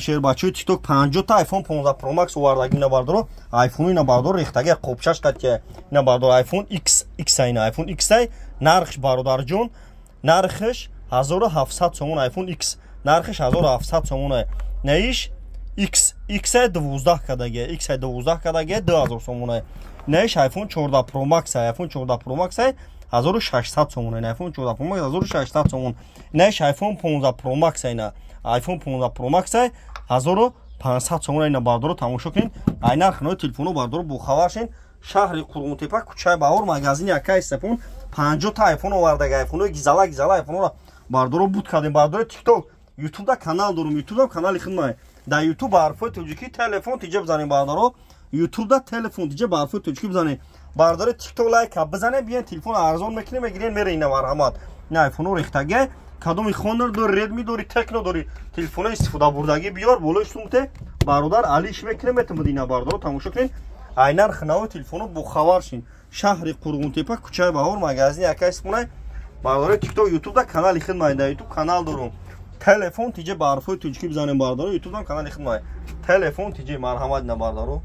Шербачаҳои Тикток, 50 та iPhone 15 Pro Max овардаги, ина, бардоро. iPhone ина, бардоро, рехтаги, қопчаш қатия, ина, бардоро. iPhone X, X ина, iPhone X нархш, бародарҷон, нархш 1700 сомон. iPhone X нархш 1700 сомон. Наиш X, X 12 кадаги, X 12 кадаги, 2000 сомон. Наиш iPhone 14 Pro Max, iPhone 14 Pro Max 1600 сомон. iPhone 14 Pro Max 1600 сомон. Наиш iPhone 15 Pro Max, ина, iPhone 15 Pro Max 1500 сомон, ина, бардоро, тамошо кунед. Ай нарх нои телефоно, бардоро, бохабар шин. Шаҳри Қурғонтепа, кӯчаи Баҳор, магазини акаи Степон. 50 та айфон овардаги, айфонои гизала гизала, айфонора, бардоро, буд кардем. Бардори Тикток, Ютубда канал дорум, Ютубдам канали хидмай. Дар Ютуб ба ҳарфҳои тоҷикӣ «Телефон тиҷа» бизанем, бардаро. Ютубда «Телефон тиҷа» ба ҳарфҳои тоҷикӣ бизанем. Бардори Тикток, лайка бизанем, биен, телефон арзон мекунем, мегирем, мере. Ина, марҳамат, ина айфоно рехтагай. Кадоми Хонор дори, Редми дори, Техно дори, телефоно истифода бурдагӣ биёр, болои сумте, бародар, алиш мекунем, метавонед. Ина, бародаро, тамошо кунед, ай нархи нави телефоно бохабар шин. Шаҳри Қурғонтепа, кӯчаи Баҳор, магазини акаи Сипонай. Бародари Тикток, Ютубда канали хидмай, дар Ютуб канал дорум, «Телефон тиҷа» ба ҳарфҳои тоҷикӣ бизанем, бародаро. Ютубдам канали хидмай, «Телефон тиҷа». Марҳамат, ина, бародаро.